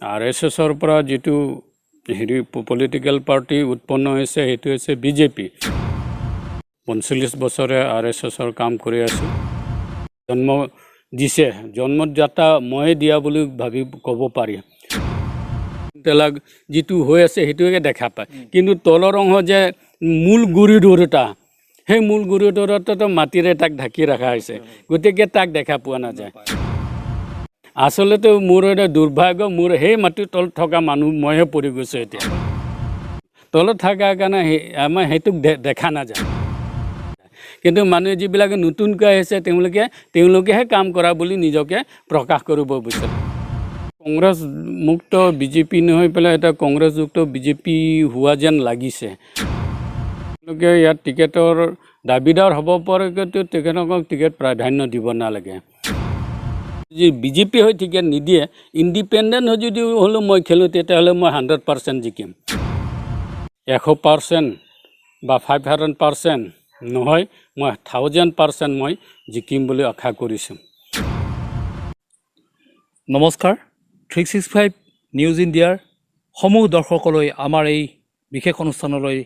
R S এছৰ পৰা যিটো হেৰি পলিটিকেল পাৰ্টি উৎপন্ন হৈছে, সেইটো হৈছে বিজেপি। 45 বছৰে আৰ এছ এছৰ কাম কৰি আছোঁ। জন্ম দিছে, জন্মদাতা ময়ে দিয়া বুলি ভাবি ক'ব পাৰি। তেলাক যিটো হৈ আছে সেইটোকে দেখা পায়, কিন্তু তলৰ অংশ যে মূল গুৰি ধৰোঁতা, সেই মূল গুৰি ধৰোঁতাটো মাটিৰে তাক ঢাকি ৰখা হৈছে, গতিকে তাক দেখা পোৱা নাযায়। আচলতে মোৰ এটা দুৰ্ভাগ্য, মোৰ সেই মাটিৰ তলত থকা মানুহ মইহে পৰি গৈছোঁ। এতিয়া তলত থকাৰ কাৰণে সেই আমাৰ সেইটোক দেখা নাযায়। কিন্তু মানুহে যিবিলাকে নতুনকৈ আহিছে, তেওঁলোকেহে কাম কৰা বুলি নিজকে প্ৰকাশ কৰিব বিচাৰে। কংগ্ৰেছ মুক্ত বিজেপি নহয় পেলাই এটা কংগ্ৰেছযুক্ত বিজেপি হোৱা যেন লাগিছে। তেওঁলোকে ইয়াত টিকেটৰ দাবীদাৰ হ'ব পাৰে, কিন্তু তেখেতলোকক টিকেট প্ৰাধান্য দিব নালাগে। যদি বিজেপি হৈ টিকেট নিদিয়ে, ইণ্ডিপেণ্ডেণ্ট হৈ যদি হ'লেও মই খেলোঁ, তেতিয়াহ'লে মই 100% জিকিম। 100% বা 500% নহয়, মই 1000% মই জিকিম বুলি আশা কৰিছোঁ। নমস্কাৰ, 365 নিউজ ইণ্ডিয়াৰ সমূহ দৰ্শকলৈ আমাৰ এই বিশেষ অনুষ্ঠানলৈ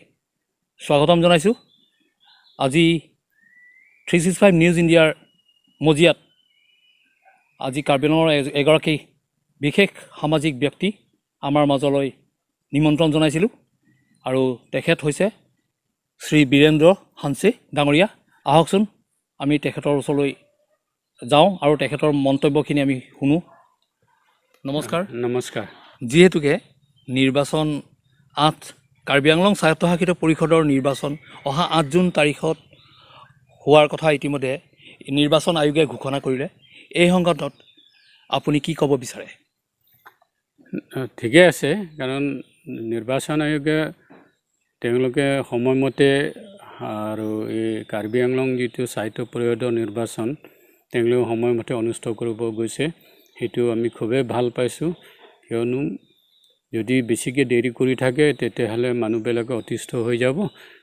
স্বাগতম জনাইছোঁ। আজি 365 নিউজ ইণ্ডিয়াৰ মজিয়াত আজি কাৰ্বি আংলঙৰ এগৰাকী বিশেষ সামাজিক ব্যক্তি আমাৰ মাজলৈ নিমন্ত্ৰণ জনাইছিলোঁ আৰু তেখেত হৈছে শ্ৰী বীৰেন্দ্ৰ হাঞ্চে ডাঙৰীয়া। আহকচোন, আমি তেখেতৰ ওচৰলৈ যাওঁ আৰু তেখেতৰ মন্তব্যখিনি আমি শুনো। নমস্কাৰ। নমস্কাৰ। যিহেতুকে নিৰ্বাচন 8 কাৰ্বি আংলং স্বায়ত্তশাসিত পৰিষদৰ নিৰ্বাচন অহা 8 জুন তাৰিখত হোৱাৰ কথা ইতিমধ্যে নিৰ্বাচন আয়োগে ঘোষণা কৰিলে, এই সংক্ৰান্তত আপুনি কি ক'ব বিচাৰে? ঠিকে আছে, কাৰণ নিৰ্বাচন আয়োগে তেওঁলোকে সময়মতে আৰু এই কাৰ্বি আংলং যিটো স্বায়ত্ত পৰিষদৰ নিৰ্বাচন তেওঁলোকে সময়মতে অনুষ্ঠিত কৰিব গৈছে, সেইটো আমি খুবেই ভাল পাইছোঁ। কিয়নো যদি বেছিকৈ দেৰি কৰি থাকে, তেতিয়াহ'লে মানুহবিলাকে অতিষ্ঠ হৈ যাব।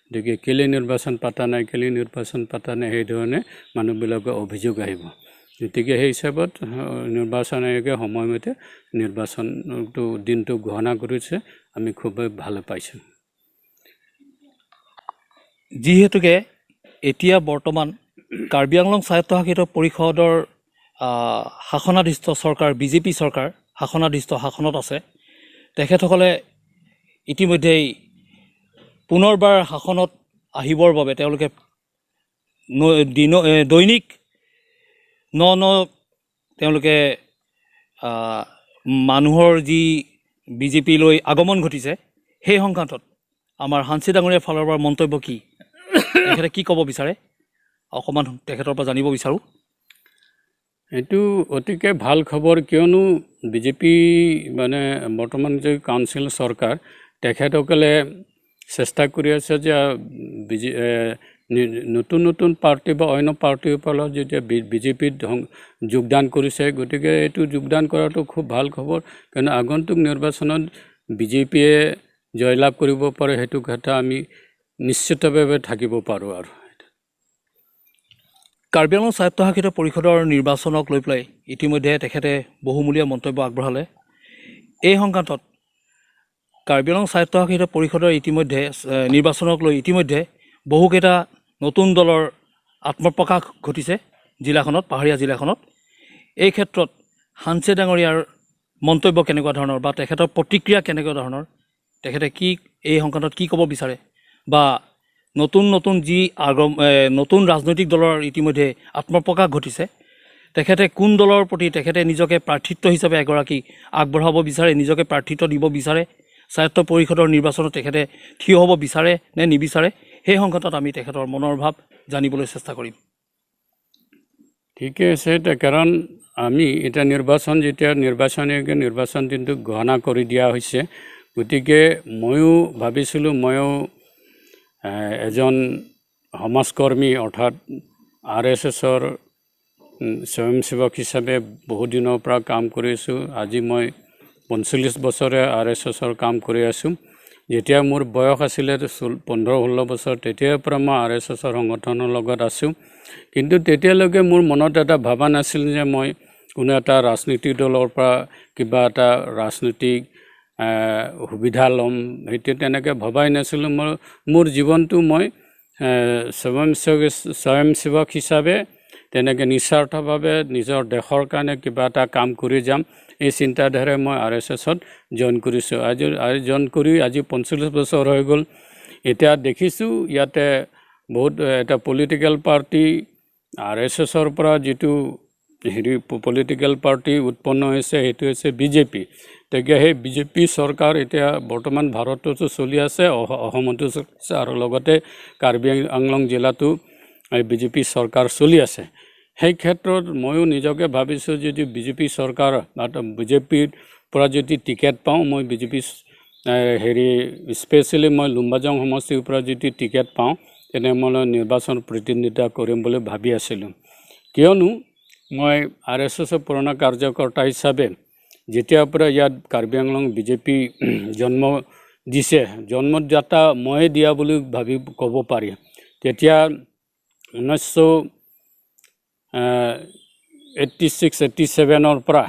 গতিকে কেলৈ নিৰ্বাচন পতা নাই, কেলৈ নিৰ্বাচন পতা নাই, সেইধৰণে মানুহবিলাকৰ অভিযোগ আহিব। গতিকে সেই হিচাপত নিৰ্বাচন আয়োগে সময়মতে নিৰ্বাচনটো দিনটো ঘোষণা কৰিছে, আমি খুবেই ভাল পাইছোঁ। যিহেতুকে এতিয়া বৰ্তমান কাৰ্বি আংলং স্বায়ত্তশাসিত পৰিষদৰ শাসনাধিষ্ঠ চৰকাৰ, বিজেপি চৰকাৰ শাসনাধিষ্ঠ শাসনত আছে, তেখেতসকলে ইতিমধ্যেই পুনৰবাৰ শাসনত আহিবৰ বাবে তেওঁলোকে দিন দৈনিক ন ন তেওঁলোকে মানুহৰ যি বিজেপিলৈ আগমন ঘটিছে, সেই সংক্ৰান্তত আমাৰ হাঞ্চি ডাঙৰীয়াৰ ফালৰ পৰা মন্তব্য কি, তেখেতে কি ক'ব বিচাৰে, অকণমান তেখেতৰ পৰা জানিব বিচাৰোঁ। এইটো অতিকে ভাল খবৰ, কিয়নো বিজেপি মানে বৰ্তমান যে কাউন্সিল চৰকাৰ, তেখেতসকলে চেষ্টা কৰি আছে যে নতুন নতুন পাৰ্টি বা অন্য পাৰ্টিৰ পৰা যেতিয়া বিজেপিত যোগদান কৰিছে, গতিকে এইটো যোগদান কৰাটো খুব ভাল খবৰ। কিয়নো আগন্তুক নিৰ্বাচনত বিজেপিয়ে জয়লাভ কৰিব পাৰে, সেইটো কথা আমি নিশ্চিতভাৱে থাকিব পাৰোঁ। আৰু কাৰ্বি আংলং স্বায়ত্তশাসিত পৰিষদৰ নিৰ্বাচনক লৈ পেলাই ইতিমধ্যে তেখেতে বহুমূলীয়া মন্তব্য আগবঢ়ালে। এই সংক্ৰান্তত কাৰ্বি আংলং স্বায়ত্তশাসিত পৰিষদৰ ইতিমধ্যে নিৰ্বাচনক লৈ ইতিমধ্যে বহুকেইটা নতুন দলৰ আত্মপ্ৰকাশ ঘটিছে জিলাখনত, পাহাৰীয়া জিলাখনত। এই ক্ষেত্ৰত হাঞ্চে ডাঙৰীয়াৰ মন্তব্য কেনেকুৱা ধৰণৰ বা তেখেতৰ প্ৰতিক্ৰিয়া কেনেকুৱা ধৰণৰ, তেখেতে কি এই সংক্ৰান্তত কি ক'ব বিচাৰে বা নতুন নতুন যি নতুন ৰাজনৈতিক দলৰ ইতিমধ্যে আত্মপ্ৰকাশ ঘটিছে, তেখেতে কোন দলৰ প্ৰতি তেখেতে নিজকে প্ৰাৰ্থিত্ব হিচাপে এগৰাকী আগবঢ়াব বিচাৰে, নিজকে প্ৰাৰ্থিত্ব দিব বিচাৰে, স্বায়ত্ত পৰিষদৰ নিৰ্বাচনত তেখেতে থিয় হ'ব বিচাৰে নে নিবিচাৰে, সেই সংক্ৰান্তত আমি তেখেতৰ মনৰ ভাৱ জানিবলৈ চেষ্টা কৰিম। ঠিকে আছে। এতিয়া কাৰণ আমি এতিয়া নিৰ্বাচন যেতিয়া নিৰ্বাচন আয়োগে নিৰ্বাচন দিনটো ঘোষণা কৰি দিয়া হৈছে, গতিকে ময়ো ভাবিছিলোঁ ময়ো এজন সমাজকৰ্মী অৰ্থাৎ আৰ এছ এছৰ স্বয়ংসেৱক হিচাপে বহুদিনৰ পৰা কাম কৰি আছোঁ। আজি মই 45 বছৰে আৰ এছ এছৰ কাম কৰি আছোঁ। যেতিয়া মোৰ বয়স আছিলে 15-16 বছৰ, তেতিয়াৰ পৰা মই আৰ এছ এছৰ সংগঠনৰ লগত আছোঁ। কিন্তু তেতিয়ালৈকে মোৰ মনত এটা ভবা নাছিল যে মই কোনো এটা ৰাজনীতিক দলৰ পৰা কিবা এটা ৰাজনৈতিক সুবিধা ল'ম, সেইটো তেনেকৈ ভবাই নাছিলোঁ। মই মোৰ জীৱনটো মই স্বয়ংসেৱক হিচাপে তেনেকৈ নিস্বাৰ্থভাৱে নিজৰ দেশৰ কাৰণে কিবা এটা কাম কৰি যাম, এই চিন্তাধাৰাই মই আৰ এছ এছত জইন কৰিছোঁ। আজি জইন কৰি আজি 45 বছৰ হৈ গ'ল। এতিয়া দেখিছোঁ ইয়াতে বহুত এটা পলিটিকেল পাৰ্টি আৰ এছ এছৰ পৰা যিটো হেৰি পলিটিকেল পাৰ্টি উৎপন্ন হৈছে, সেইটো হৈছে বিজেপি। গতিকে সেই বিজেপি চৰকাৰ এতিয়া বৰ্তমান ভাৰততো চলি আছে, অসমতো চলি আছে, আৰু লগতে কাৰ্বি আংলং জিলাতো এই বিজেপি চৰকাৰ চলি আছে। সেই ক্ষেত্ৰত ময়ো নিজকে ভাবিছোঁ, যদি বিজেপি চৰকাৰ বা বিজেপিৰ পৰা যদি টিকেট পাওঁ, মই বিজেপি হেৰি স্পেচিয়েলি মই লুম্বাজং সমষ্টিৰ পৰা যদি টিকেট পাওঁ, তেনে মই নিৰ্বাচন প্ৰতিদ্বন্দ্বিতা কৰিম বুলি ভাবি আছিলোঁ। কিয়নো মই আৰ এছ এছৰ পুৰণা কাৰ্যকৰ্তা হিচাপে যেতিয়াৰ পৰা ইয়াত কাৰ্বি আংলং বিজেপি জন্ম দিছে, জন্মদাতা ময়ে দিয়া বুলি ভাবি ক'ব পাৰি। তেতিয়া 1986 87ৰ পৰা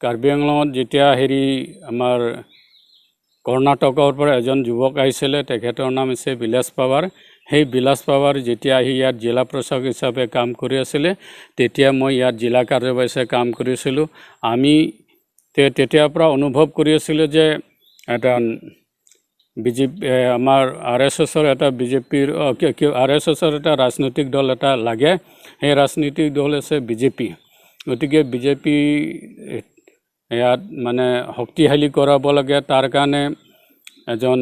কাৰ্বি আংলঙত যেতিয়া হেৰি আমাৰ কৰ্ণাটকৰ পৰা এজন যুৱক আহিছিলে, তেখেতৰ নাম হৈছে বিলাস পাৱাৰ। সেই বিলাস পাৱাৰ যেতিয়া আহি ইয়াত জিলা প্ৰশাসক হিচাপে কাম কৰি আছিলে, তেতিয়া মই ইয়াত জিলা কাৰ্যবাহী হিচাপে কাম কৰিছিলোঁ। আমি তেতিয়াৰ পৰা অনুভৱ কৰি আছিলোঁ যে এটা বিজেপি, আমাৰ আৰ এছ এছৰ এটা বিজেপিৰ, আৰ এছ এছৰ এটা ৰাজনৈতিক দল এটা লাগে। সেই ৰাজনৈতিক দল হৈছে বিজেপি। গতিকে বিজেপি ইয়াত মানে শক্তিশালী কৰাব লাগে, তাৰ কাৰণে এজন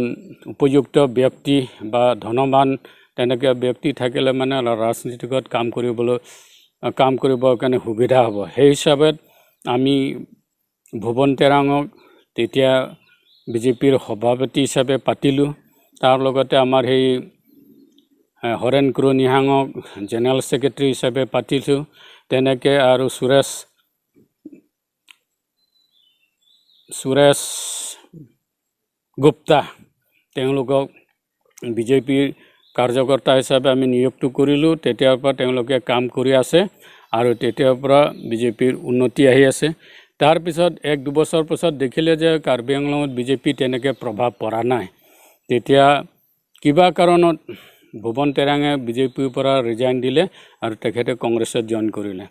উপযুক্ত ব্যক্তি বা ধনবান তেনেকৈ ব্যক্তি থাকিলে মানে ৰাজনীতিকত কাম কৰিবৰ কাৰণে সুবিধা হ'ব। সেই হিচাপত আমি ভুৱন তেৰাঙক তেতিয়া বিজেপিৰ সভাপতি হিচাপে পাতিলোঁ। তাৰ লগতে আমাৰ সেই হৰেণ ক্ৰ নিহাঙক জেনেৰেল ছেক্ৰেটেৰী হিচাপে পাতিছোঁ। তেনেকৈ আৰু সুৰেশ গুপ্তা, তেওঁলোকক বিজেপিৰ কাৰ্যকৰ্তা হিচাপে আমি নিযুক্ত কৰিলোঁ। তেতিয়াৰ পৰা তেওঁলোকে কাম কৰি আছে আৰু তেতিয়াৰ পৰা বিজেপিৰ উন্নতি আহি আছে। তাৰপিছত এক দুবছৰ পিছত দেখিলে যে কাৰ্বি আংলঙত বিজেপি তেনেকৈ প্ৰভাৱ পৰা নাই। তেতিয়া কিবা কাৰণত ভুৱন তেৰাঙে বিজেপিৰ পৰা ৰিজাইন দিলে আৰু তেখেতে কংগ্ৰেছত জইন কৰিলে।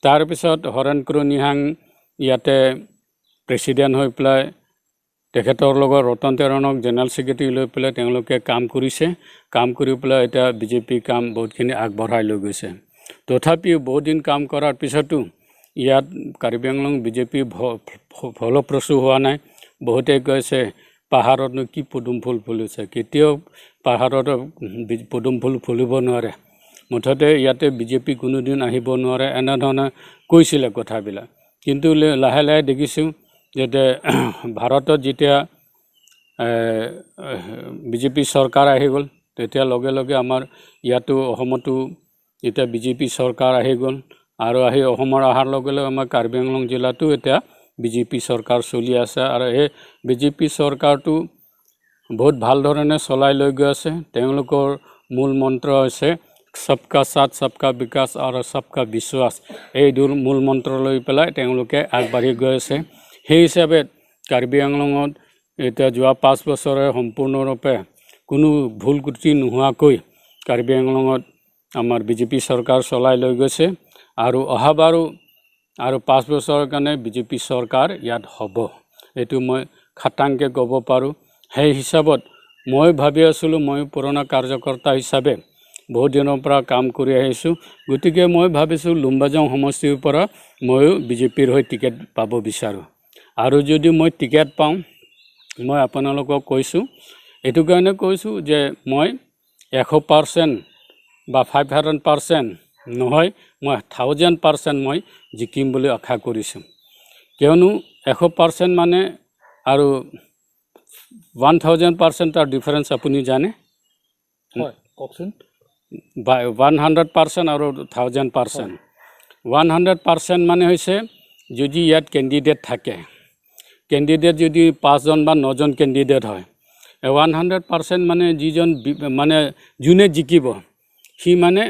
তাৰপিছত হৰেণ ক্ৰ নিহাং ইয়াতে প্ৰেচিডেণ্ট হৈ পেলাই তেখেতৰ লগত ৰতন তেৰণক জেনেৰেল ছেক্ৰেটেৰী লৈ পেলাই তেওঁলোকে কাম কৰিছে। কাম কৰি পেলাই এতিয়া বিজেপি কাম বহুতখিনি আগবঢ়াই লৈ গৈছে। তথাপিও বহুত দিন কাম কৰাৰ পিছতো ইয়াত কাৰ্বি আংলং বিজেপি ফলপ্ৰসূ হোৱা নাই। বহুতে কৈছে পাহাৰতনো কি পদুম ফুল ফুলিছে, কেতিয়াও পাহাৰত পদুম ফুল ফুলিব নোৱাৰে, মুঠতে ইয়াতে বিজেপি কোনোদিন আহিব নোৱাৰে, এনেধৰণে কৈছিলে কথাবিলাক। কিন্তু লাহে লাহে দেখিছোঁ যে ভাৰতত যেতিয়া বিজেপি চৰকাৰ আহি গ'ল, তেতিয়া লগে লগে আমাৰ ইয়াতো অসমতো এতিয়া বিজেপি চৰকাৰ আহি গ'ল। আৰু আহি অসমৰ অহাৰ লগে লগে আমাৰ কাৰ্বি আংলং জিলাতো এতিয়া বিজেপি চৰকাৰ চলি আছে। আৰু এই বিজেপি চৰকাৰটো বহুত ভাল ধৰণে চলাই লৈ গৈ আছে। তেওঁলোকৰ মূল মন্ত্ৰ হৈছে সবকা সাথ, সবকা বিকাশ আৰু সবকা বিশ্বাস। এই মূল মন্ত্ৰ লৈ পেলাই তেওঁলোকে আগবাঢ়ি গৈ আছে। সেই হিচাপে কাৰ্বি আংলঙত এতিয়া যোৱা 5 বছৰে সম্পূৰ্ণৰূপে কোনো ভুল ত্ৰুটি নোহোৱাকৈ কাৰ্বি আংলঙত আমাৰ বিজেপি চৰকাৰ চলাই লৈ গৈছে। আৰু অহাবাৰো আৰু 5 বছৰৰ কাৰণে বিজেপি চৰকাৰ ইয়াত হ'ব, এইটো মই খাটাংকৈ ক'ব পাৰোঁ। সেই হিচাপত মই ভাবি আছিলোঁ, মই পুৰণা কাৰ্যকৰ্তা হিচাপে বহুত দিনৰ পৰা কাম কৰি আহিছোঁ, গতিকে মই ভাবিছোঁ লুম্বাজং সমষ্টিৰ পৰা ময়ো বিজেপিৰ হৈ টিকেট পাব বিচাৰোঁ। আৰু যদি মই টিকেট পাওঁ, মই আপোনালোকক কৈছোঁ, এইটো কাৰণে কৈছোঁ যে মই 100% বা 500% নহয়, মই 1000% মই জিকিম বুলি আশা কৰিছোঁ। কিয়নো 100% মানে আৰু 1000% তাৰ ডিফাৰেঞ্চ আপুনি জানে? হয়, কওকচোন। 100% আৰু 1000%। 100% মানে হৈছে যদি ইয়াত কেণ্ডিডেট থাকে, কেণ্ডিডেট যদি 5জন বা 9জন কেণ্ডিডেট হয়, 100% মানে যিজন মানে যোনে জিকিব সি মানে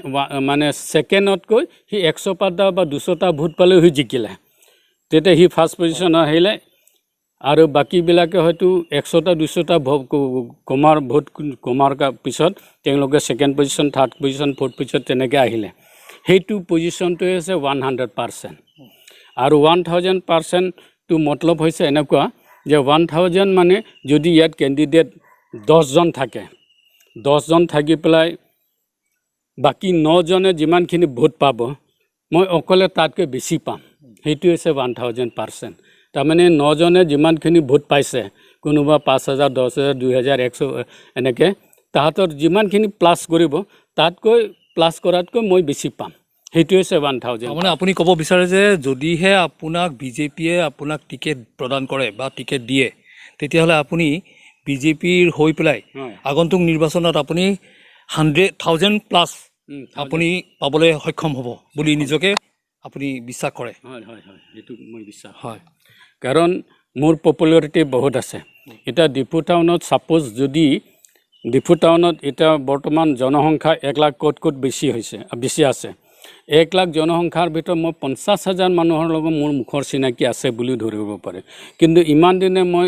মানে ছেকেণ্ডতকৈ সি 105টা বা 200টা ভোট পালেও সি জিকিলে, তেতিয়া সি ফাৰ্ষ্ট পজিশ্যন আহিলে। আৰু বাকীবিলাকে হয়তো 100টা 200টা কমাৰ ভোট কমাৰ পিছত তেওঁলোকে second position, third position, fourth position তেনেকৈ আহিলে। সেইটো পজিশ্যনটোৱে হৈছে 100%। আৰু 1000%টো মতলব হৈছে এনেকুৱা যে 1000 মানে যদি ইয়াত কেণ্ডিডেট 10জন থাকে, 10জন থাকি পেলাই বাকী 9জনে যিমানখিনি ভোট পাব, মই অকলে তাতকৈ বেছি পাম, সেইটো হৈছে 1000%। তাৰমানে 9জনে যিমানখিনি ভোট পাইছে, কোনোবা 5000, 10000, 2000, 100 এনেকৈ, তাহাঁতৰ যিমানখিনি প্লাছ কৰিব, তাতকৈ প্লাছ কৰাতকৈ মই বেছি পাম, সেইটো হৈছে 1000। মানে আপুনি ক'ব বিচাৰে যে যদিহে আপোনাক বিজেপিয়ে আপোনাক টিকেট প্ৰদান কৰে বা টিকেট দিয়ে, তেতিয়াহ'লে আপুনি বিজেপিৰ হৈ পেলাই আগন্তুক নিৰ্বাচনত আপুনি 100,000 প্লাছ আপুনি পাবলৈ সক্ষম হ'ব বুলি নিজকে আপুনি বিশ্বাস কৰে? হয় হয় হয়, সেইটো মই বিশ্বাস হয়, কাৰণ মোৰ পপুলাৰিটি বহুত আছে। এতিয়া ডিফু টাউনত ছাপ'জ যদি ডিফু টাউনত এতিয়া বৰ্তমান জনসংখ্যা 1 লাখ ক'ত ক'ত বেছি হৈছে, বেছি আছে। 1 লাখ জনসংখ্যাৰ ভিতৰত মই 50,000 মানুহৰ লগত মোৰ মুখৰ চিনাকি আছে বুলিও ধৰিব পাৰে। কিন্তু ইমান দিনে মই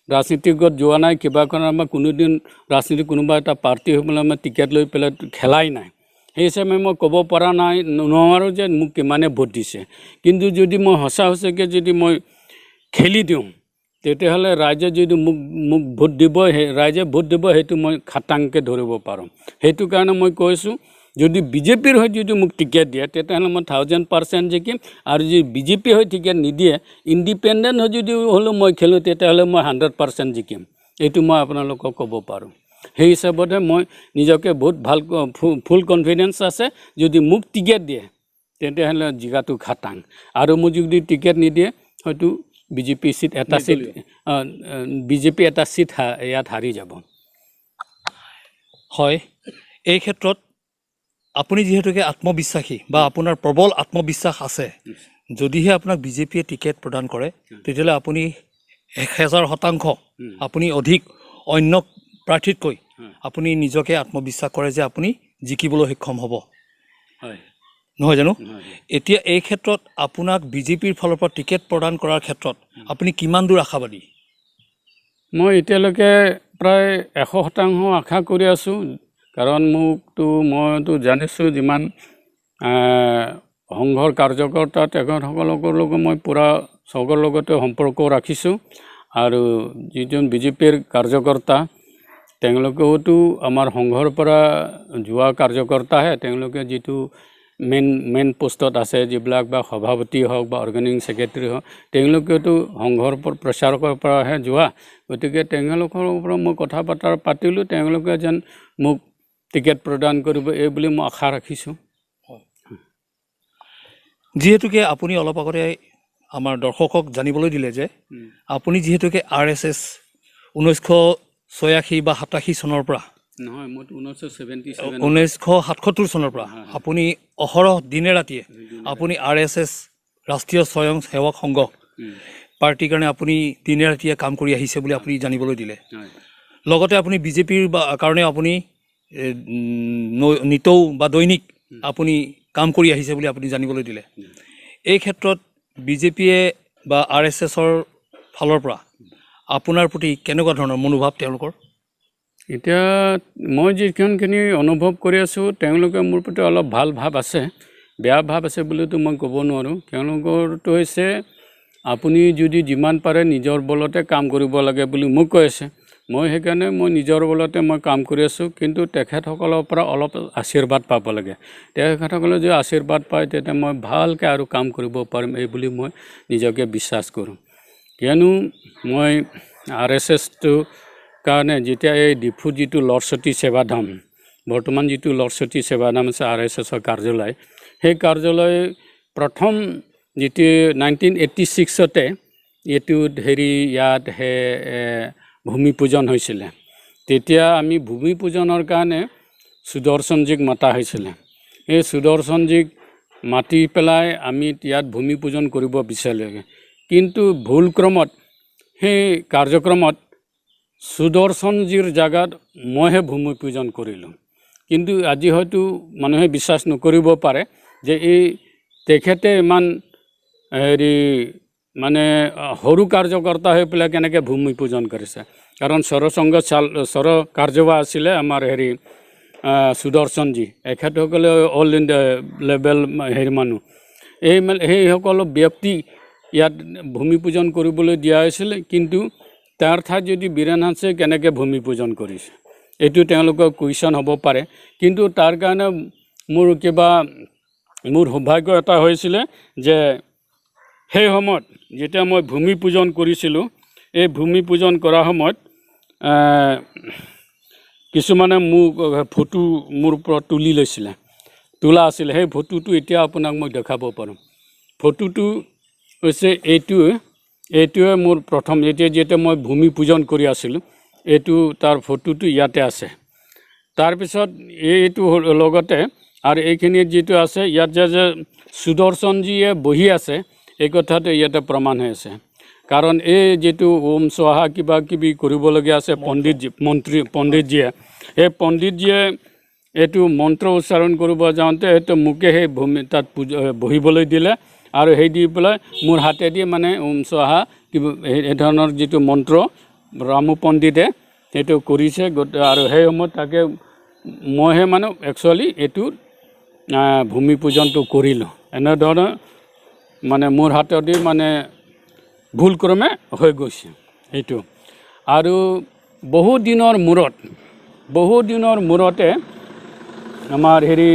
ৰাজনীতিকত যোৱা নাই, কিবা কাৰণে মই কোনোদিন ৰাজনীতি কোনোবা এটা পাৰ্টি হৈ পেলাই মই টিকেট লৈ পেলাই খেলাই নাই। সেই হিচাপে মই ক'ব পৰা নাই, নোৱাৰোঁ যে মোক কিমানে ভোট দিছে। কিন্তু যদি মই সঁচা সঁচাকৈ যদি মই খেলি দিওঁ, তেতিয়াহ'লে ৰাইজে যদি মোক মোক ভোট দিব, সেই ৰাইজে ভোট দিব, সেইটো মই খাটাংকৈ ধৰিব পাৰোঁ। সেইটো কাৰণে মই কৈছোঁ, যদি বিজেপিৰ হৈ যদি মোক টিকেট দিয়ে, তেতিয়াহ'লে মই 1000% জিকিম। আৰু যদি বিজেপি হৈ টিকেট নিদিয়ে, ইণ্ডিপেণ্ডেণ্ট হৈ যদি হ'লেও মই খেলোঁ, তেতিয়াহ'লে মই 100% জিকিম, এইটো মই আপোনালোকক ক'ব পাৰোঁ। সেই হিচাপতে মই নিজকে বহুত ভাল ফুল কনফিডেঞ্চ আছে, যদি মোক টিকেট দিয়ে তেতিয়াহ'লে জিকাটো খাটাং। আৰু মোক যদি টিকেট নিদিয়ে, হয়তো বিজেপি চিট এটা চিট, বিজেপি এটা চিট ইয়াত হাৰি যাব। হয়, এই ক্ষেত্ৰত আপুনি যিহেতুকে আত্মবিশ্বাসী বা আপোনাৰ প্ৰবল আত্মবিশ্বাস আছে, যদিহে আপোনাক বিজেপিয়ে টিকেট প্ৰদান কৰে, তেতিয়াহ'লে আপুনি 1000% আপুনি অধিক অন্য প্ৰাৰ্থীতকৈ আপুনি নিজকে আত্মবিশ্বাস কৰে যে আপুনি জিকিবলৈ সক্ষম হ'ব, নহয় জানো? এতিয়া এই ক্ষেত্ৰত আপোনাক বিজেপিৰ ফালৰ পৰা টিকেট প্ৰদান কৰাৰ ক্ষেত্ৰত আপুনি কিমান দূৰ আশাবাদী? মই এতিয়ালৈকে প্ৰায় 100% আশা কৰি আছোঁ, কাৰণ মোকতো মইতো জানিছোঁ যিমান সংঘৰ কাৰ্যকৰ্তা তেখেতসকলৰ লগত মই পূৰা চবৰ লগতে সম্পৰ্ক ৰাখিছোঁ। আৰু যিজন বিজেপিৰ কাৰ্যকৰ্তা, তেওঁলোকেওতো আমাৰ সংঘৰ পৰা যোৱা কাৰ্যকৰ্তাহে, তেওঁলোকে যিটো মেইন মেইন পোষ্টত আছে, যিবিলাক বা সভাপতি হওক বা অৰ্গেনাইজিং ছেক্ৰেটেৰী হওক, তেওঁলোকেতো সংঘৰ প্ৰচাৰকৰ পৰাহে যোৱা। গতিকে তেওঁলোকৰ ওপৰত মই কথা বতৰা পাতিলোঁ, তেওঁলোকে যেন মোক টিকেট প্ৰদান কৰিব এই বুলি মই আশা ৰাখিছোঁ। যিহেতুকে আপুনি অলপ আগতে আমাৰ দৰ্শকক জানিবলৈ দিলে যে আপুনি যিহেতুকে RSS 1986 বা 87 চনৰ পৰা, নহয়, মই 1977, 1977 চনৰ পৰা আপুনি অহৰহ দিনে ৰাতিয়ে আপুনি RSS ৰাষ্ট্ৰীয় স্বয়ং সেৱক সংঘ পাৰ্টীৰ কাৰণে আপুনি দিনে ৰাতিয়ে কাম কৰি আহিছে বুলি আপুনি জানিবলৈ দিলে। লগতে আপুনি বিজেপিৰ কাৰণে আপুনি নিতৌ বা দৈনিক আপুনি কাম কৰি আহিছে বুলি আপুনি জানিবলৈ দিলে। এই ক্ষেত্ৰত বিজেপিয়ে বা RSSৰ ফালৰ পৰা আপোনাৰ প্ৰতি কেনেকুৱা ধৰণৰ মনোভাৱ তেওঁলোকৰ? এতিয়া মই যিমানখিনি অনুভৱ কৰি আছোঁ, তেওঁলোকে মোৰ প্ৰতি অলপ ভাল ভাৱ আছে, বেয়া ভাৱ আছে বুলিতো মই ক'ব নোৱাৰোঁ। তেওঁলোকৰটো হৈছে আপুনি যদি যিমান পাৰে নিজৰ বলতে কাম কৰিব লাগে বুলি মোক কৈ আছে। মই সেইকাৰণে মই নিজৰ বলতে মই কাম কৰি আছোঁ, কিন্তু তেখেতসকলৰ পৰা অলপ আশীৰ্বাদ পাব লাগে। তেখেতসকলে যদি আশীৰ্বাদ পায়, তেতিয়া মই ভালকৈ আৰু কাম কৰিব পাৰিম এই বুলি মই নিজকে বিশ্বাস কৰোঁ। কিয়নো মই RSSটো কাৰণে যেতিয়া এই ডিফু যিটো লৰসতী সেৱাধাম, বৰ্তমান যিটো লৰসতী সেৱাধাম আছে RSSৰ কাৰ্যালয়, সেই কাৰ্যালয় প্ৰথম যিটো 1986তে এইটোত হেৰি ইয়াত ভূমি পূজন হৈছিলে। তেতিয়া আমি ভূমি পূজনৰ কাৰণে সুদৰ্শনজীক মাতা হৈছিলে। এই সুদৰ্শনজীক মাতি পেলাই আমি ইয়াত ভূমি পূজন কৰিব বিচাৰিলোঁ, কিন্তু ভুলক্ৰমত সেই কাৰ্যক্ৰমত সুদৰ্শনজীৰ জেগাত মইহে ভূমি পূজন কৰিলোঁ। কিন্তু আজি হয়তো মানুহে বিশ্বাস নকৰিব পাৰে যে এই তেখেতে ইমান হেৰি মানে সৰু কাৰ্যকৰ্তা হৈ পেলাই কেনেকৈ ভূমি পূজন কৰিছে। কাৰণ সৰসংঘ সৰ কাৰ্যবাহ আছিলে আমাৰ হেৰি সুদৰ্শনজী, এখেতসকলে অল ইণ্ডিয়া লেভেল হেৰি মানুহ। এই মানে সেইসকল ব্যক্তি ইয়াত ভূমি পূজন কৰিবলৈ দিয়া হৈছিলে, কিন্তু তাৰ ঠাইত যদি বীৰেণ হাঞ্চে কেনেকৈ ভূমি পূজন কৰিছে এইটো তেওঁলোকৰ কুৱেশ্যন হ'ব পাৰে। কিন্তু তাৰ কাৰণে মোৰ কিবা মোৰ সৌভাগ্য এটা হৈছিলে যে সেই সময়ত যেতিয়া মই ভূমি পূজন কৰিছিলোঁ, এই ভূমি পূজন কৰা সময়ত কিছুমানে মোক ফটো মোৰ ওপৰত তুলি লৈছিলে, তোলা আছিলে। সেই ফটোটো এতিয়া আপোনাক মই দেখাব পাৰোঁ। ফটোটো হৈছে এইটোৱে, এইটোৱে মোৰ প্ৰথম এতিয়া যেতিয়া মই ভূমি পূজন কৰি আছিলোঁ, এইটো তাৰ ফটোটো ইয়াতে আছে। তাৰপিছত এইটো লগতে আৰু এইখিনিত যিটো আছে ইয়াত যে যে সুদৰ্শনজীয়ে বহি আছে, এই কথাটো ইয়াতে প্ৰমাণ হৈ আছে। কাৰণ এই যিটো ওম চহা কিবা কিবি কৰিবলগীয়া আছে পণ্ডিতজী, মন্ত্ৰী পণ্ডিতজীয়ে, সেই পণ্ডিতজীয়ে এইটো মন্ত্ৰ উচ্চাৰণ কৰিব যাওঁতে সেইটো মোকে সেই ভূমি তাত পূজা বহিবলৈ দিলে আৰু সেই দি পেলাই মোৰ হাতেদি মানে ওম চহা কিবা এই ধৰণৰ যিটো মন্ত্ৰ ৰামু পণ্ডিতে সেইটো কৰিছে। আৰু সেই সময়ত তাকে মইহে মানে একচুৱেলি এইটো ভূমি পূজনটো কৰিলোঁ। এনেধৰণৰ মানে মোৰ হাতেদি মানে ভুলক্ৰমে হৈ গৈছে সেইটো। আৰু বহু দিনৰ মূৰতে আমাৰ হেৰি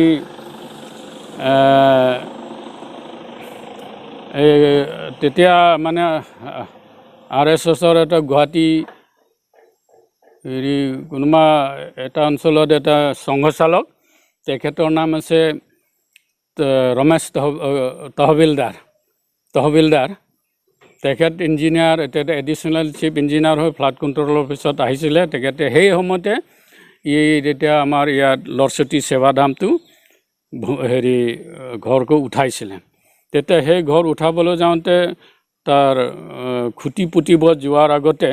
এই তেতিয়া মানে আৰ এছ এছৰ এটা গুৱাহাটী হেৰি কোনোবা এটা অঞ্চলত এটা সংঘচালক, তেখেতৰ নাম আছে ৰমেশ তহবিলদাৰ। তেখেত ইঞ্জিনিয়াৰ, তেখেতে এডিশ্যনেল চিফ ইঞ্জিনিয়াৰ হৈ ফ্লাড কণ্ট্ৰল অফিচত আহিছিলে। তেখেতে সেই সময়তে এই তেতিয়া আমাৰ ইয়াত লৰচতী সেৱাধামটো হেৰি ঘৰটো উঠাইছিলে। তেতিয়া সেই ঘৰ উঠাবলৈ যাওঁতে তাৰ খুঁটি পুতিব যোৱাৰ আগতে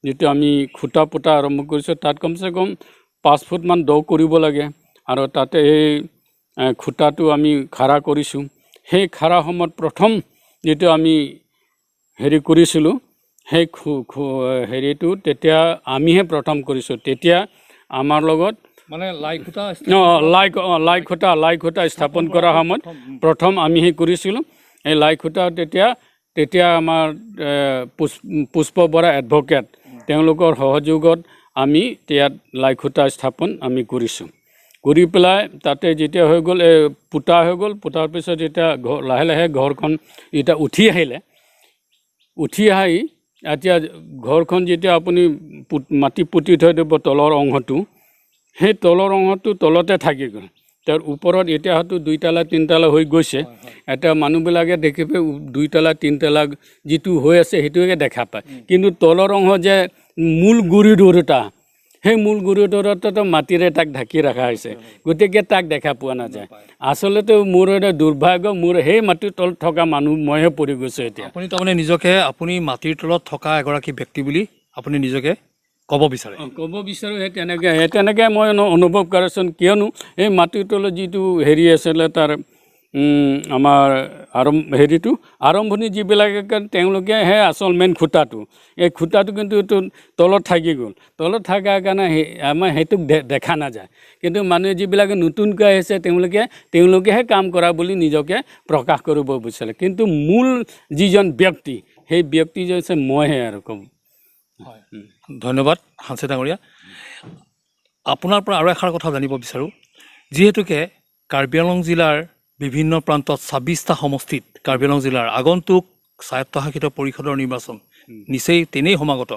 যিটো আমি খুঁটা পোতা আৰম্ভ কৰিছোঁ, তাত কমচে কম 5 ফুটমান দ কৰিব লাগে আৰু তাতে সেই খুঁটাটো আমি খাৰা কৰিছোঁ। সেই খাৰা সময়ত প্ৰথম যিটো আমি হেৰি কৰিছিলোঁ, সেই হেৰিটো তেতিয়া আমিহে প্ৰথম কৰিছোঁ। তেতিয়া আমাৰ লগত মানে লাই খুঁটা লাই খুঁটা স্থাপন কৰা সময়ত প্ৰথম আমিহে কৰিছিলোঁ এই লাই খুঁটা। তেতিয়া আমাৰ পুষ্প বৰা এডভকেট, তেওঁলোকৰ সহযোগত আমি ইয়াত লাই খুঁটা স্থাপন আমি কৰিছোঁ। কৰি পেলাই তাতে যেতিয়া হৈ গ'ল, এই পোতা হৈ গ'ল, পোতাৰ পিছত যেতিয়া লাহে লাহে ঘৰখন এতিয়া উঠি আহিলে, উঠি আহি এতিয়া ঘৰখন যেতিয়া আপুনি মাটি পুতি থৈ দিব তলৰ অংশটো, সেই তলৰ অংশটো তলতে থাকি গ'ল। তাৰ ওপৰত এতিয়া হয়তো দুইতলা তিনিতলা হৈ গৈছে। এতিয়া মানুহবিলাকে দেখি পাই দুইতলা তিনিতলা যিটো হৈ আছে সেইটোকে দেখা পায়, কিন্তু তলৰ অংশ যে মূল গুৰি ধৰোঁতা, সেই মূল গুৰি ধৰোঁতাটো মাটিৰে তাক ঢাকি ৰখা হৈছে, গতিকে তাক দেখা পোৱা নাযায়। আচলতে মোৰ এটা দুৰ্ভাগ্য, মোৰ সেই মাটিৰ তলত থকা মানুহ মইহে পৰি গৈছোঁ এতিয়া। আপুনি তাৰমানে নিজকে আপুনি মাটিৰ তলত থকা এগৰাকী ব্যক্তি বুলি আপুনি নিজকে ক'ব বিচাৰে? ক'ব বিচাৰোঁ। সেই তেনেকৈ মই অনুভৱ কৰোঁচোন, কিয়নো এই মাটিৰ তলত যিটো হেৰি আছিলে তাৰ আমাৰ হেৰিটো আৰম্ভণি যিবিলাকে তেওঁলোকেহে আচল মেইন খুঁটাটো, এই খুঁটাটো কিন্তু তলত থাকি গ'ল। তলত থকাৰ কাৰণে আমাৰ সেইটোক দেখা নাযায়, কিন্তু মানুহে যিবিলাকে নতুনকৈ আহিছে তেওঁলোকেহে কাম কৰা বুলি নিজকে প্ৰকাশ কৰিব বিচাৰে, কিন্তু মূল যিজন ব্যক্তি সেই ব্যক্তিজন হৈছে মইহে আৰু ক'ব। হয়, ধন্যবাদ হাঞ্চে ডাঙৰীয়া। আপোনাৰ পৰা আৰু এষাৰ কথা জানিব বিচাৰোঁ, যিহেতুকে কাৰ্বি আংলং জিলাৰ বিভিন্ন প্ৰান্তত 26টা সমষ্টিত কাৰ্বি আংলং জিলাৰ আগন্তুক স্বায়ত্তশাসিত পৰিষদৰ নিৰ্বাচন নিচেই তেনেই সমাগত,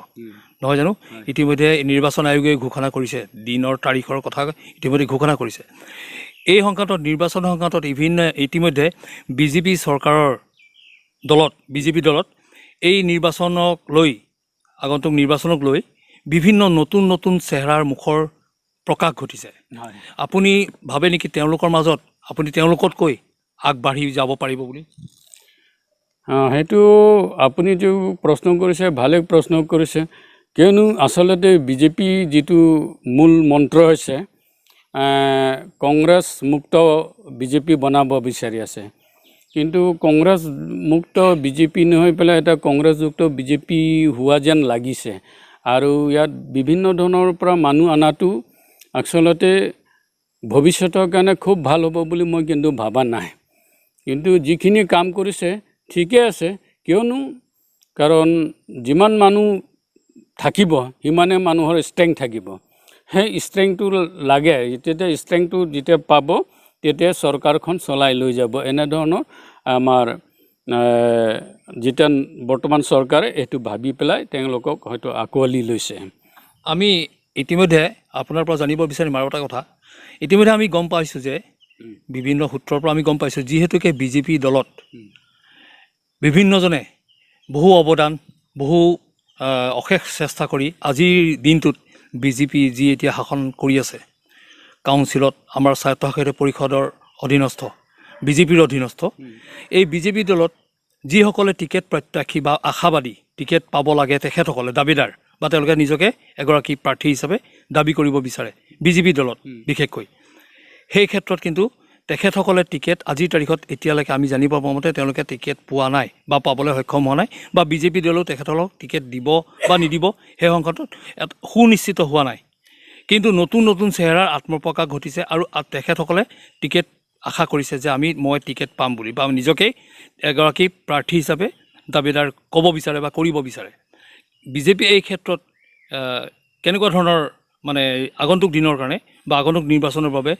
নহয় জানো? ইতিমধ্যে নিৰ্বাচন আয়োগে ঘোষণা কৰিছে, দিনৰ তাৰিখৰ কথা ইতিমধ্যে ঘোষণা কৰিছে। এই সংক্ৰান্তত নিৰ্বাচন সংক্ৰান্তত ইতিমধ্যে বিজেপি চৰকাৰৰ দলত, বিজেপি দলত এই নিৰ্বাচনক লৈ, আগন্তুক নিৰ্বাচনক লৈ বিভিন্ন নতুন নতুন চেহেৰাৰ মুখৰ প্ৰকাশ ঘটিছে। আপুনি ভাবে নেকি তেওঁলোকৰ মাজত আপুনি তেওঁলোকতকৈ আগবাঢ়ি যাব পাৰিব বুলি? সেইটো আপুনি যিটো প্ৰশ্ন কৰিছে ভালে প্ৰশ্ন কৰিছে, কিয়নো আচলতে বিজেপি যিটো মূল মন্ত্ৰ হৈছে কংগ্ৰেছ মুক্ত বিজেপি বনাব বিচাৰি আছে। কিন্তু কংগ্ৰেছ মুক্ত বিজেপি নহয় পেলাই এটা কংগ্ৰেছযুক্ত বিজেপি হোৱা যেন লাগিছে। আৰু ইয়াত বিভিন্ন ধৰণৰ পৰা মানুহ অনাটো আচলতে ভৱিষ্যতৰ কাৰণে খুব ভাল হ'ব বুলি মই কিন্তু ভবা নাই। কিন্তু যিখিনি কাম কৰিছে ঠিকে আছে, কিয়নো কাৰণ যিমান মানুহ থাকিব সিমানে মানুহৰ ষ্ট্ৰেংথ থাকিব, সেই ষ্ট্ৰেংথটো লাগে। তেতিয়া ষ্ট্ৰেংথটো যেতিয়া পাব তেতিয়া চৰকাৰখন চলাই লৈ যাব। এনেধৰণৰ আমাৰ যেতিয়া বৰ্তমান চৰকাৰে এইটো ভাবি পেলাই তেওঁলোকক হয়তো আঁকোৱালি লৈছে। আমি ইতিমধ্যে আপোনাৰ পৰা জানিব বিচাৰিম আৰু এটা কথা। ইতিমধ্যে আমি গম পাইছোঁ যে বিভিন্ন সূত্ৰৰ পৰা আমি গম পাইছোঁ, যিহেতুকে বিজেপি দলত বিভিন্নজনে বহু অৱদান, বহু অশেষ চেষ্টা কৰি আজিৰ দিনটোত বিজেপি যি এতিয়া শাসন কৰি আছে কাউন্সিলত, আমাৰ স্বায়ত্তশাসিত পৰিষদৰ অধীনস্থ, বিজেপিৰ অধীনস্থ এই বিজেপি দলত যিসকলে টিকেট প্ৰত্যাশী বা আশাবাদী টিকেট পাব লাগে, তেখেতসকলে দাবীদাৰ বা তেওঁলোকে নিজকে এগৰাকী প্ৰাৰ্থী হিচাপে দাবী কৰিব বিচাৰে বিজেপি দলত বিশেষকৈ, সেই ক্ষেত্ৰত কিন্তু তেখেতসকলে টিকেট আজিৰ তাৰিখত এতিয়ালৈকে আমি জানিব পৰা মতে তেওঁলোকে টিকেট পোৱা নাই বা পাবলৈ সক্ষম হোৱা নাই, বা বিজেপি দলেও তেখেতসকলক টিকেট দিব বা নিদিব সেই সংক্ৰান্তত সুনিশ্চিত হোৱা নাই। কিন্তু নতুন নতুন চেহেৰাৰ আত্মপ্ৰকাশ ঘটিছে আৰু তেখেতসকলে টিকেট আশা কৰিছে যে মই টিকেট পাম বুলি বা নিজকেই এগৰাকী প্ৰাৰ্থী হিচাপে দাবীদাৰ ক'ব বিচাৰে বা কৰিব বিচাৰে। বিজেপি এই ক্ষেত্ৰত কেনেকুৱা ধৰণৰ মানে আগন্তুক দিনৰ কাৰণে বা আগন্তুক নিৰ্বাচনৰ বাবে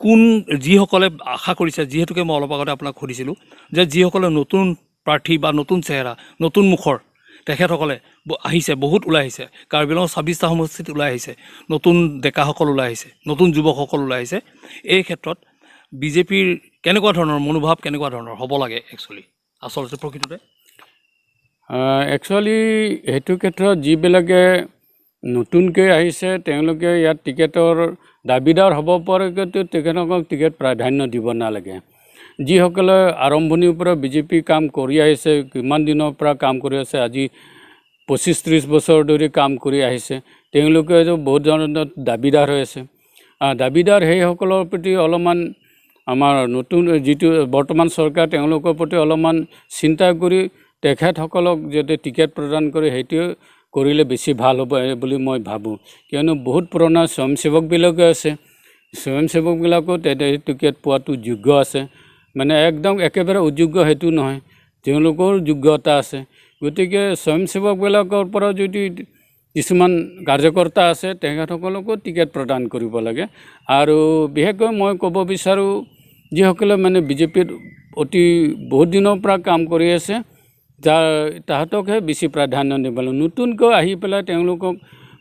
কোন যিসকলে আশা কৰিছে, যিহেতুকে মই অলপ আগতে আপোনাক সুধিছিলোঁ যে যিসকলে নতুন প্ৰাৰ্থী বা নতুন চেহেৰা, নতুন মুখৰ তেখেতসকলে আহিছে, বহুত ওলাই আহিছে, কাৰ্বি আংলঙৰ 26টা সমষ্টিত ওলাই আহিছে, নতুন ডেকাসকল ওলাই আহিছে, নতুন যুৱকসকল ওলাই আহিছে। এই ক্ষেত্ৰত বিজেপিৰ কেনেকুৱা ধৰণৰ মনোভাৱ, কেনেকুৱা ধৰণৰ হ'ব লাগে একচুৱেলি আচলতে প্ৰকৃততে? একচুৱেলি সেইটো ক্ষেত্ৰত যিবিলাকে নতুনকৈ আহিছে তেওঁলোকে ইয়াত টিকেটৰ দাবীদাৰ হ'ব পৰাকৈতো তেখেতসকলক টিকেট প্ৰাধান্য দিব নালাগে। যিসকলে আৰম্ভণিৰ পৰা বিজেপি কাম কৰি আহিছে, কিমান দিনৰ পৰা কাম কৰি আছে, আজি 25-30 বছৰ ধৰি কাম কৰি আহিছে, তেওঁলোকেতো বহুত ধৰণৰ দাবীদাৰ হৈ আছে। দাবীদাৰ সেইসকলৰ প্ৰতি অলপমান আমাৰ নতুন যিটো বৰ্তমান চৰকাৰ তেওঁলোকৰ প্ৰতি অলপমান চিন্তা কৰি তেখেতসকলক যাতে টিকেট প্ৰদান কৰে সেইটোৱে কৰিলে বেছি ভাল হ'ব বুলি মই ভাবোঁ। কিয়নো বহুত পুৰণা স্বয়ংসেৱকবিলাকো আছে, স্বয়ংসেৱকবিলাকো টিকেট পোৱাটো যোগ্য আছে, মানে একদম একেবাৰে অযোগ্য সেইটো নহয়, তেওঁলোকৰ যোগ্যতা আছে। গতিকে স্বয়ংসেৱকবিলাকৰ পৰা যদি কিছুমান কাৰ্যকৰ্তা আছে তেখেতসকলকো টিকেট প্ৰদান কৰিব লাগে। আৰু বিশেষকৈ মই ক'ব বিচাৰোঁ যিসকলে মানে বিজেপিত অতি বহুত দিনৰ পৰা কাম কৰি আছে তাহাঁতকহে বেছি প্ৰাধান্য দিব লাগে। নতুনকৈ আহি পেলাই তেওঁলোকক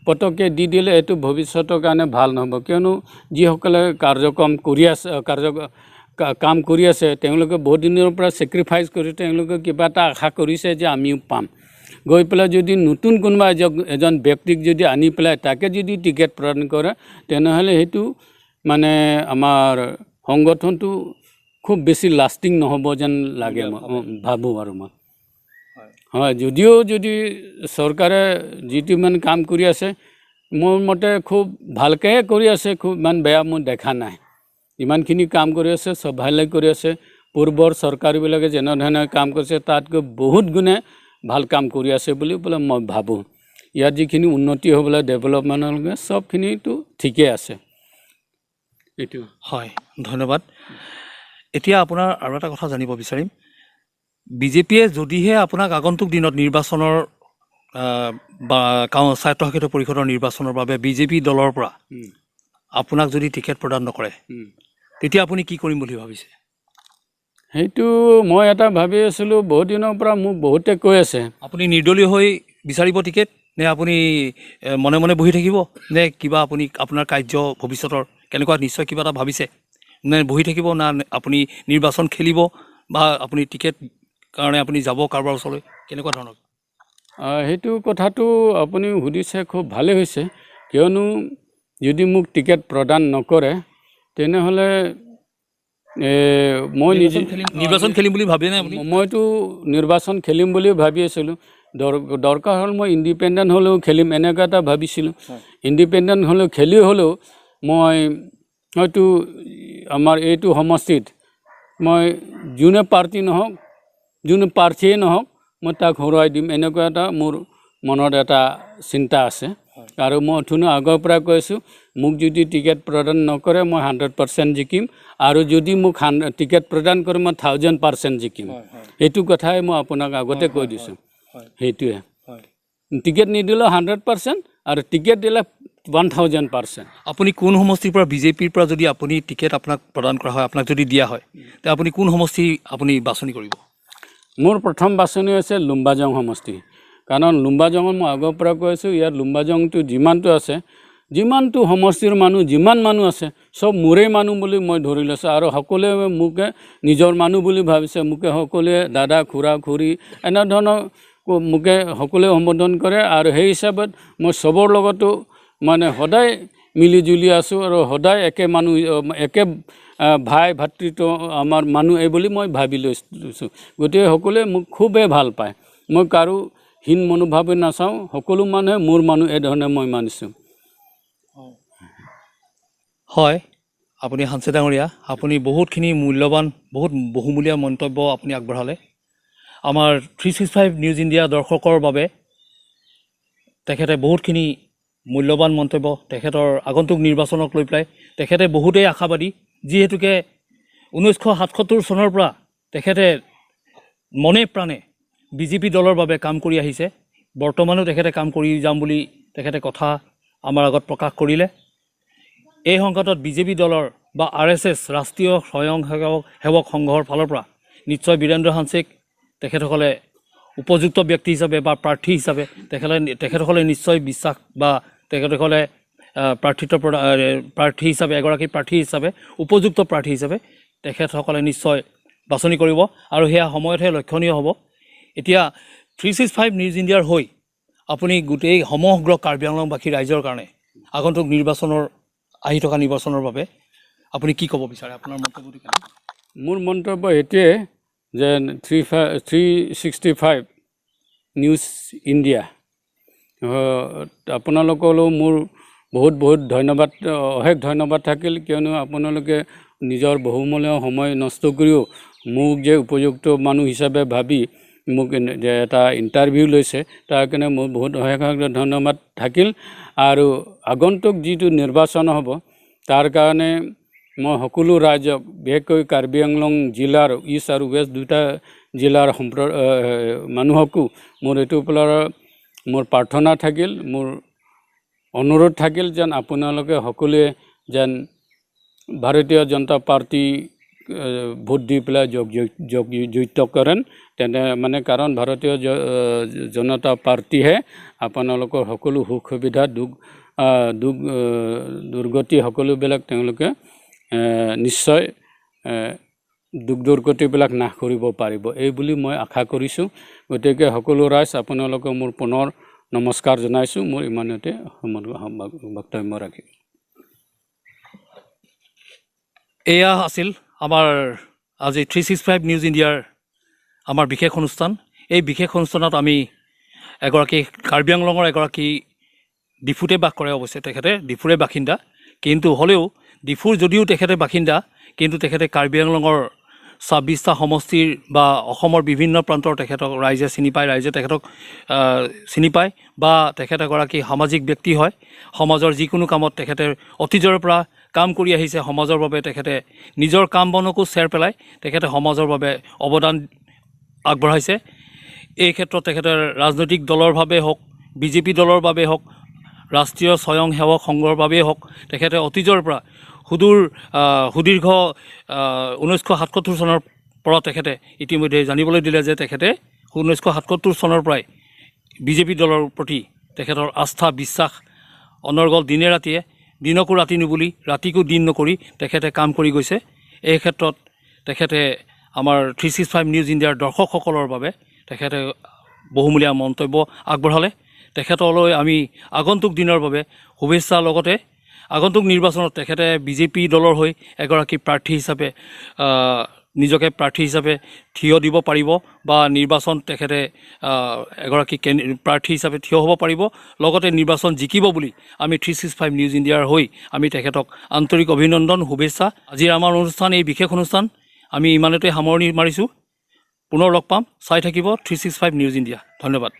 পটককৈ দি দিলে এইটো ভৱিষ্যতৰ কাৰণে ভাল নহ'ব। কিয়নো যিসকলে কাৰ্যক্ৰম কৰি আছে, কাম কৰি আছে, তেওঁলোকে বহুত দিনৰ পৰা ছেক্ৰিফাইচ কৰি তেওঁলোকে কিবা এটা আশা কৰিছে যে আমিও পাম। গৈ পেলাই যদি নতুন কোনোবা এজন ব্যক্তিক যদি আনি পেলাই তাকে যদি টিকেট প্ৰদান কৰে তেনেহ'লে সেইটো মানে আমাৰ সংগঠনটো খুব বেছি লাষ্টিং নহ'ব যেন লাগে, মই ভাবোঁ। আৰু মই হয়, যদিও যদি চৰকাৰে যিটো মানে কাম কৰি আছে মোৰ মতে খুব ভালকৈয়ে কৰি আছে, খুব ইমান বেয়া মই দেখা নাই। ইমানখিনি কাম কৰি আছে, চব ভালে কৰি আছে। পূৰ্বৰ চৰকাৰবিলাকে যেনেধৰণে কাম কৰিছে তাতকৈ বহুত গুণে ভাল কাম কৰি আছে বুলি বোলে মই ভাবোঁ। ইয়াত যিখিনি উন্নতি হ'বলৈ ডেভেলপমেণ্টলৈকে চবখিনিতো ঠিকেই আছে। এইটো হয়, ধন্যবাদ। এতিয়া আপোনাৰ আৰু এটা কথা জানিব বিচাৰিম, বিজেপিয়ে যদিহে আপোনাক আগন্তুক দিনত নিৰ্বাচনৰ বা স্বায়ত্তশাসিত পৰিষদৰ নিৰ্বাচনৰ বাবে বিজেপি দলৰ পৰা আপোনাক যদি টিকেট প্ৰদান নকৰে তেতিয়া আপুনি কি কৰিম বুলি ভাবিছে? সেইটো মই এটা ভাবি আছিলোঁ বহুত দিনৰ পৰা, মোক বহুতে কৈ আছে। আপুনি নিৰ্দলীয় হৈ বিচাৰিব টিকেট নে আপুনি মনে মনে বহি থাকিব নে কিবা আপুনি আপোনাৰ কাৰ্য ভৱিষ্যতৰ কেনেকুৱা নিশ্চয় কিবা এটা ভাবিছে নে বহি থাকিব না আপুনি নিৰ্বাচন খেলিব বা আপুনি টিকেট কাৰণে আপুনি যাব কাৰোবাৰ ওচৰলৈ, কেনেকুৱা ধৰণৰ? সেইটো কথাটো আপুনি সুধিছে, খুব ভালেই হৈছে। কিয়নো যদি মোক টিকেট প্ৰদান নকৰে তেনেহ'লে মই নিজে নিৰ্বাচন খেলিম বুলি ভাবেনে আপুনি? মইতো নিৰ্বাচন খেলিম বুলি ভাবি আছিলোঁ। দৰকাৰ হ'ল মই ইণ্ডিপেণ্ডেণ্ট হ'লেও খেলিম এনেকুৱা এটা ভাবিছিলোঁ। ইণ্ডিপেণ্ডেণ্ট হ'লেও খেলি হ'লেও মই হয়তো আমাৰ এইটো সমষ্টিত মই যোনে পাৰ্টি নহওক, যোনে প্ৰাৰ্থীয়ে নহওক, মই তাক হৰুৱাই দিম, এনেকুৱা এটা মোৰ মনত এটা চিন্তা আছে। আৰু মই অথনি আগৰ পৰা কৈ আছোঁ, মোক যদি টিকেট প্ৰদান নকৰে মই 100% জিকিম, আৰু যদি মোক টিকেট প্ৰদান কৰে মই 1000% জিকিম। সেইটো কথাই মই আপোনাক আগতে কৈ দিছোঁ। সেইটোৱে, টিকেট নিদিলেও 100% আৰু টিকেট দিলে 1000%। আপুনি কোন সমষ্টিৰ পৰা বিজেপিৰ পৰা যদি আপুনি টিকেট আপোনাক প্ৰদান কৰা হয়, আপোনাক যদি দিয়া হয়, তে আপুনি কোন সমষ্টি আপুনি বাছনি কৰিব? মোৰ প্ৰথম বাছনি হৈছে লুম্বাজং সমষ্টি। কাৰণ লুম্বাজঙত মই আগৰ পৰা কৈ আছোঁ, ইয়াত লুম্বাজংটো যিমানটো আছে, যিমানটো সমষ্টিৰ মানুহ, যিমান মানুহ আছে চব মোৰেই মানুহ বুলি মই ধৰি লৈছোঁ। আৰু সকলোৱে মোকে নিজৰ মানুহ বুলি ভাবিছে, মোকে সকলোৱে দাদা, খুৰা, খুৰী এনেধৰণৰ মোকে সকলোৱে সম্বোধন কৰে। আৰু সেই হিচাপত মই চবৰ লগতো মানে সদায় মিলি জুলি আছোঁ আৰু সদায় একে মানুহ, একে ভাই ভাতৃত্ব আমাৰ মানুহ এই বুলি মই ভাবি লৈছোঁ। গতিকে সকলোৱে মোক খুবেই ভাল পায়, মই কাৰো হীন মনোভাৱে নাচাওঁ, সকলো মানুহে মোৰ মানুহ এই ধৰণে মই মানিছোঁ। হয়, আপুনি হানছে ডাঙৰীয়া, আপুনি বহুতখিনি মূল্যৱান, বহুত বহুমূলীয়া মন্তব্য আপুনি আগবঢ়ালে। আমাৰ 365 নিউজ ইণ্ডিয়া দৰ্শকৰ বাবে তেখেতে বহুতখিনি মূল্যৱান মন্তব্য, তেখেতৰ আগন্তুক নিৰ্বাচনক লৈ পেলাই তেখেতে বহুতেই আশাবাদী, যিহেতুকে 1977 চনৰ পৰা তেখেতে মনে প্ৰাণে বিজেপি দলৰ বাবে কাম কৰি আহিছে। বৰ্তমানো তেখেতে কাম কৰি যাম বুলি তেখেতে কথা আমাৰ আগত প্ৰকাশ কৰিলে। এই সংকটত বিজেপি দলৰ বা RSS ৰাষ্ট্ৰীয় স্বয়ংসেৱক সেৱক সংঘৰ ফালৰ পৰা নিশ্চয় বীৰেন্দ্ৰ হানছেক তেখেতসকলে উপযুক্ত ব্যক্তি হিচাপে বা প্ৰাৰ্থী হিচাপে তেখেতসকলে নিশ্চয় বিশ্বাস বা তেখেতসকলে প্ৰাৰ্থিত্ব প্ৰাৰ্থী হিচাপে, এগৰাকী প্ৰাৰ্থী হিচাপে, উপযুক্ত প্ৰাৰ্থী হিচাপে তেখেতসকলে নিশ্চয় বাছনি কৰিব আৰু সেয়া সময়তহে লক্ষণীয় হ'ব। এতিয়া 365 নিউজ ইণ্ডিয়াৰ হৈ আপুনি গোটেই সমগ্ৰ কাৰ্বি আংলংবাসী ৰাইজৰ কাৰণে আগন্তুক নিৰ্বাচনৰ, আহি থকা নিৰ্বাচনৰ বাবে আপুনি কি ক'ব বিচাৰে? আপোনাৰ মন্তব্যটো কেনে? মোৰ মন্তব্য এইটোৱে যে 365 নিউজ ইণ্ডিয়া আপোনালোকলৈও মোৰ বহুত বহুত ধন্যবাদ, অশেষ ধন্যবাদ থাকিল। কিয়নো আপোনালোকে নিজৰ বহুমূলীয়া সময় নষ্ট কৰিও মোক যে উপযুক্ত মানুহ হিচাপে ভাবি মোক যে এটা ইণ্টাৰভিউ লৈছে, তাৰ কাৰণে মোৰ বহুত অশেষ অশেষ ধন্যবাদ থাকিল। আৰু আগন্তুক যিটো নিৰ্বাচন হ'ব তাৰ কাৰণে মই সকলো ৰাইজক, বিশেষকৈ কাৰ্বি আংলং জিলাৰ ইষ্ট আৰু ৱেষ্ট দুটা জিলাৰ মানুহকো মোৰ এইটোৰ পৰা মোৰ প্ৰাৰ্থনা থাকিল, মোৰ অনুৰোধ থাকিল যেন আপোনালোকে সকলোৱে যেন ভাৰতীয় জনতা পাৰ্টি ভোট দি পেলাই জয়যুক্ত কৰেন। তেনে মানে কাৰণ ভাৰতীয় জনতা পাৰ্টীহে আপোনালোকৰ সকলো সুখ সুবিধা, দুখ দুৰ্গতি সকলোবিলাক তেওঁলোকে নিশ্চয় দুখ দুৰ্গতিবিলাক নাশ কৰিব পাৰিব এই বুলি মই আশা কৰিছোঁ। গতিকে সকলো ৰাইজ আপোনালোকে মোৰ পুনৰ নমস্কাৰ জনাইছোঁ। মোৰ ইমানতে বক্তব্য ৰাখিম। এয়া আছিল আমাৰ আজি 365 নিউজ ইণ্ডিয়াৰ আমাৰ বিশেষ অনুষ্ঠান। এই বিশেষ অনুষ্ঠানত আমি এগৰাকী কাৰ্বি আংলঙৰ এগৰাকী ডিফুতে বাস কৰে, অৱশ্যে তেখেতে ডিফুৰে বাসিন্দা, কিন্তু হ'লেও ডিফুৰ যদিও তেখেতে বাসিন্দা, কিন্তু তেখেতে কাৰ্বি আংলঙৰ 26টা সমষ্টিৰ বা অসমৰ বিভিন্ন প্ৰান্তৰ তেখেতক ৰাইজে চিনি পায়, ৰাইজে তেখেতক চিনি পায় বা তেখেত এগৰাকী সামাজিক ব্যক্তি হয়। সমাজৰ যিকোনো কামত তেখেতে অতীজৰ পৰা কাম কৰি আহিছে। সমাজৰ বাবে তেখেতে নিজৰ কাম বনকো চেৰ পেলাই তেখেতে সমাজৰ বাবে অৱদান আগবঢ়াইছে। এই ক্ষেত্ৰত তেখেতে ৰাজনৈতিক দলৰ বাবে হওক, বিজেপি দলৰ বাবে হওক, ৰাষ্ট্ৰীয় স্বয়ংসেৱক সংঘৰ বাবেই হওক, তেখেতে অতীজৰ পৰা সুদূৰ সুদীৰ্ঘ 1977 চনৰ পৰা তেখেতে ইতিমধ্যে জানিবলৈ দিলে যে তেখেতে 1977 চনৰ পৰাই বিজেপি দলৰ প্ৰতি তেখেতৰ আস্থা বিশ্বাস অনৰ্গল দিনে ৰাতিয়ে, দিনকো ৰাতি নুবুলি ৰাতিকো দিন নকৰি তেখেতে কাম কৰি গৈছে। এই ক্ষেত্ৰত তেখেতে আমাৰ 365 নিউজ ইণ্ডিয়াৰ দৰ্শকসকলৰ বাবে তেখেতে বহুমূলীয়া মন্তব্য আগবঢ়ালে। তেখেতলৈ আমি আগন্তুক দিনৰ বাবে শুভেচ্ছা, লগতে আগন্তুক নিৰ্বাচনত তেখেতে বিজেপি দলৰ হৈ এগৰাকী প্ৰাৰ্থী হিচাপে নিজকে প্ৰাৰ্থী হিচাপে থিয় দিব পাৰিব বা নিৰ্বাচন তেখেতে এগৰাকী প্ৰাৰ্থী হিচাপে থিয় হ'ব পাৰিব, লগতে নিৰ্বাচন জিকিব বুলি আমি 365 নিউজ ইণ্ডিয়াৰ হৈ আমি তেখেতক আন্তৰিক অভিনন্দন, শুভেচ্ছা। আজিৰ আমাৰ অনুষ্ঠান, এই বিশেষ অনুষ্ঠান আমি ইমানতে সামৰণি মাৰিছোঁ। পুনৰ লগ পাম। চাই থাকিব 365 নিউজ ইণ্ডিয়া। ধন্যবাদ।